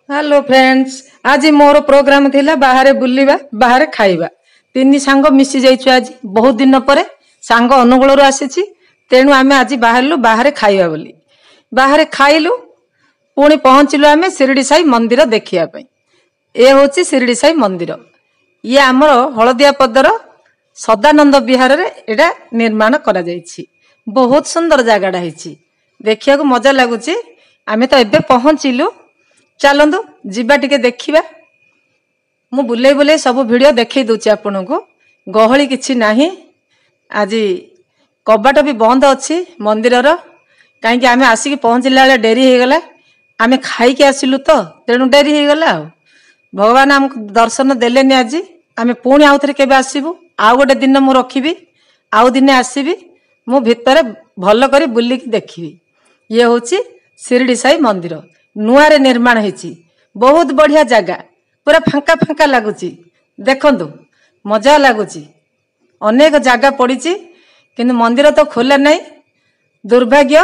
Hello friends, ଆଜି ମୋର programme ଥିଲା ବାହାରେ ବୁଲିବା, ବାହାରେ ଖାଇବା। ତିନି ସାଙ୍ଗ ମିଶି ଯାଇଛୁ ଆଜି ବହୁତ ଦିନ ପରେ। ସାଙ୍ଗ ଅନୁଗୁଳରୁ ଆସିଛି, ତେଣୁ ଆମେ ଆଜି ବାହାରିଲୁ ବାହାରେ ଖାଇବା ବୋଲି। ବାହାରେ ଖାଇଲୁ, ପୁଣି ପହଞ୍ଚିଲୁ ଆମେ ଶିରିଡ଼ି ସାଇ ମନ୍ଦିର ଦେଖିବା ପାଇଁ। ଏ ହେଉଛି ଶିରିଡ଼ି ସାଇ ମନ୍ଦିର। ଇଏ ଆମର ହଳଦିଆ ପଦର ସଦାନନ୍ଦ ବିହାରରେ ଏଇଟା ନିର୍ମାଣ କରାଯାଇଛି। ବହୁତ ସୁନ୍ଦର ଜାଗାଟା ହେଇଛି, ଦେଖିବାକୁ ମଜା ଲାଗୁଛି। ଆମେ ତ ଏବେ ପହଞ୍ଚିଲୁ, ଚାଲନ୍ତୁ ଯିବା ଟିକେ ଦେଖିବା। ମୁଁ ବୁଲେଇ ବୁଲେଇ ସବୁ ଭିଡ଼ିଓ ଦେଖେଇ ଦେଉଛି ଆପଣଙ୍କୁ। ଗହଳି କିଛି ନାହିଁ ଆଜି, କବାଟ ବି ବନ୍ଦ ଅଛି ମନ୍ଦିରର, କାହିଁକି ଆମେ ଆସିକି ପହଞ୍ଚିଲା ବେଳେ ଡେରି ହେଇଗଲା। ଆମେ ଖାଇକି ଆସିଲୁ ତ, ତେଣୁ ଡେରି ହେଇଗଲା। ଆଉ ଭଗବାନ ଆମକୁ ଦର୍ଶନ ଦେଲେନି ଆଜି। ଆମେ ପୁଣି ଆଉଥରେ କେବେ ଆସିବୁ, ଆଉ ଗୋଟେ ଦିନ ମୁଁ ରଖିବି, ଆଉ ଦିନେ ଆସିବି, ମୁଁ ଭିତରେ ଭଲ କରି ବୁଲିକି ଦେଖିବି। ଇଏ ହେଉଛି ଶିରିଡ଼ି ସାଇ ମନ୍ଦିର, ନୂଆରେ ନିର୍ମାଣ ହେଇଛି। ବହୁତ ବଢ଼ିଆ ଜାଗା, ପୁରା ଫାଙ୍କା ଫାଙ୍କା ଲାଗୁଛି। ଦେଖନ୍ତୁ, ମଜା ଲାଗୁଛି। ଅନେକ ଜାଗା ପଡ଼ିଛି, କିନ୍ତୁ ମନ୍ଦିର ତ ଖୋଲା ନାହିଁ। ଦୁର୍ଭାଗ୍ୟ,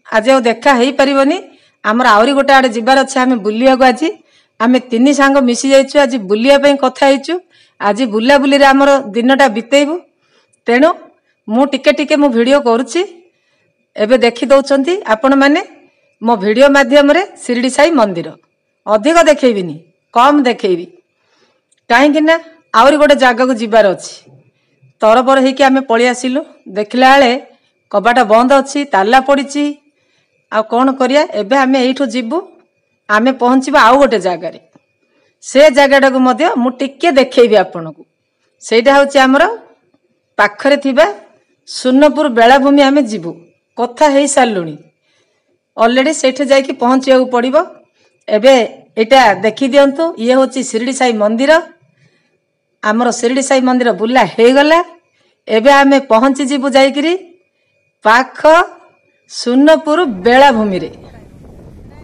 ଆଜି ଆଉ ଦେଖା ହେଇପାରିବନି। ଆମର ଆହୁରି ଗୋଟେ ଆଡ଼େ ଯିବାର ଅଛି ଆମେ ବୁଲିବାକୁ। ଆଜି ଆମେ ତିନି ସାଙ୍ଗ ମିଶି ଯାଇଛୁ, ଆଜି ବୁଲିବା ପାଇଁ କଥା ହେଇଛୁ। ଆଜି ବୁଲାବୁଲିରେ ଆମର ଦିନଟା ବିତେଇବୁ। ତେଣୁ ମୁଁ ଟିକେ ଟିକେ ମୁଁ ଭିଡ଼ିଓ କରୁଛି। ଏବେ ଦେଖି ଦେଉଛନ୍ତି ଆପଣମାନେ ମୋ ଭିଡ଼ିଓ ମାଧ୍ୟମରେ ଶିରିଡ଼ି ସାଇ ମନ୍ଦିର। ଅଧିକ ଦେଖେଇବିନି, କମ୍ ଦେଖେଇବି, କାହିଁକି ନା ଆହୁରି ଗୋଟେ ଜାଗାକୁ ଯିବାର ଅଛି। ତରବର ହେଇକି ଆମେ ପଳେଇ ଆସିଲୁ, ଦେଖିଲା ବେଳେ କବାଟ ବନ୍ଦ ଅଛି, ତାଲା ପଡ଼ିଛି। ଆଉ କ'ଣ କରିବା? ଏବେ ଆମେ ଏଇଠୁ ଯିବୁ, ଆମେ ପହଞ୍ଚିବୁ ଆଉ ଗୋଟେ ଜାଗାରେ। ସେ ଜାଗାଟାକୁ ମଧ୍ୟ ମୁଁ ଟିକେ ଦେଖେଇବି ଆପଣଙ୍କୁ। ସେଇଟା ହେଉଛି ଆମର ପାଖରେ ଥିବା ସୁନପୁର ବେଳାଭୂମି। ଆମେ ଯିବୁ, କଥା ହେଇସାରିଲୁଣି ଅଲରେଡ଼ି, ସେଇଠି ଯାଇକି ପହଞ୍ଚିବାକୁ ପଡ଼ିବ। ଏବେ ଏଇଟା ଦେଖିଦିଅନ୍ତୁ, ଇଏ ହେଉଛି ଶିରିଡ଼ି ସାଇ ମନ୍ଦିର। ଆମର ଶିରିଡ଼ି ସାଇ ମନ୍ଦିର ବୁଲା ହେଇଗଲା। ଏବେ ଆମେ ପହଞ୍ଚିଯିବୁ ଯାଇକିରି ପାଖ ସୁନପୁର ବେଳାଭୂମିରେ।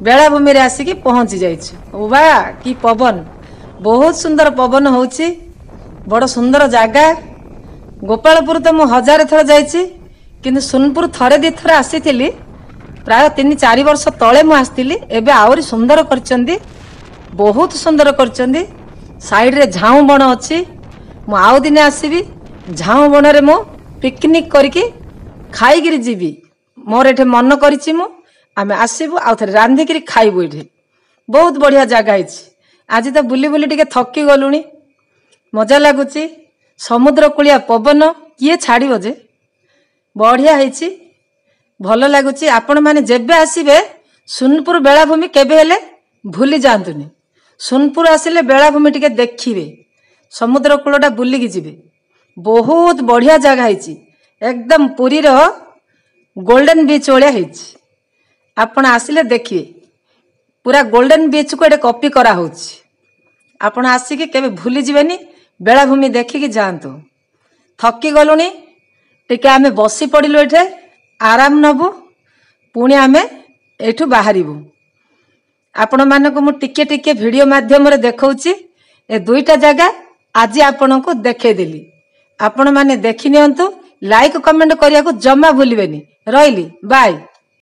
ବେଳାଭୂମିରେ ଆସିକି ପହଞ୍ଚି ଯାଇଛୁ। ବା କି ପବନ, ବହୁତ ସୁନ୍ଦର ପବନ ହେଉଛି, ବଡ଼ ସୁନ୍ଦର ଜାଗା। ଗୋପାଳପୁର ତ ମୁଁ ହଜାରେ ଥର ଯାଇଛି, କିନ୍ତୁ ସୁନପୁର ଥରେ ଦୁଇ ଥର ଆସିଥିଲି, ପ୍ରାୟ 3-4 ବର୍ଷ ତଳେ ମୁଁ ଆସିଥିଲି। ଏବେ ଆହୁରି ସୁନ୍ଦର କରିଛନ୍ତି, ବହୁତ ସୁନ୍ଦର କରିଛନ୍ତି। ସାଇଡ଼ରେ ଝାଉଁ ବଣ ଅଛି। ମୁଁ ଆଉ ଦିନେ ଆସିବି, ଝାଉଁ ବଣରେ ମୁଁ ପିକନିକ୍ କରିକି ଖାଇକିରି ଯିବି। ମୋର ଏଠି ମନ କରିଛି ମୁଁ, ଆମେ ଆସିବୁ ଆଉ ଥରେ ରାନ୍ଧିକିରି ଖାଇବୁ ଏଠି। ବହୁତ ବଢ଼ିଆ ଜାଗା ହେଇଛି। ଆଜି ତ ବୁଲି ବୁଲି ଟିକେ ଥକି ଗଲୁଣି, ମଜା ଲାଗୁଛି। ସମୁଦ୍ର କୂଳିଆ ପବନ କିଏ ଛାଡ଼ିବ ଯେ, ବଢ଼ିଆ ହେଇଛି, ଭଲ ଲାଗୁଛି। ଆପଣମାନେ ଯେବେ ଆସିବେ ସୁନପୁର ବେଳାଭୂମି କେବେ ହେଲେ ଭୁଲି ଯାଆନ୍ତୁନି। ସୁନପୁର ଆସିଲେ ବେଳାଭୂମି ଟିକେ ଦେଖିବେ, ସମୁଦ୍ର କୂଳଟା ବୁଲିକି ଯିବେ। ବହୁତ ବଢ଼ିଆ ଜାଗା ହେଇଛି, ଏକଦମ ପୁରୀର ଗୋଲ୍ଡେନ୍ ବିଚ୍ ଭଳିଆ ହେଇଛି। ଆପଣ ଆସିଲେ ଦେଖିବେ, ପୁରା ଗୋଲ୍ଡେନ୍ ବିଚ୍କୁ ଏଠି କପି କରାହେଉଛି। ଆପଣ ଆସିକି କେବେ ଭୁଲିଯିବେନି, ବେଳାଭୂମି ଦେଖିକି ଯାଆନ୍ତୁ। ଥକି ଗଲୁଣି ଟିକେ, ଆମେ ବସି ପଡ଼ିଲୁ ଏଠି, ଆରାମ ନେବୁ, ପୁଣି ଆମେ ଏଇଠୁ ବାହାରିବୁ। ଆପଣମାନଙ୍କୁ ମୁଁ ଟିକେ ଟିକେ ଭିଡ଼ିଓ ମାଧ୍ୟମରେ ଦେଖାଉଛି। ଏ ଦୁଇଟା ଜାଗା ଆଜି ଆପଣଙ୍କୁ ଦେଖେଇଦେଲି, ଆପଣମାନେ ଦେଖି ନିଅନ୍ତୁ। ଲାଇକ୍ କମେଣ୍ଟ କରିବାକୁ ଜମା ଭୁଲିବେନି। ରହିଲି, ବାଏ।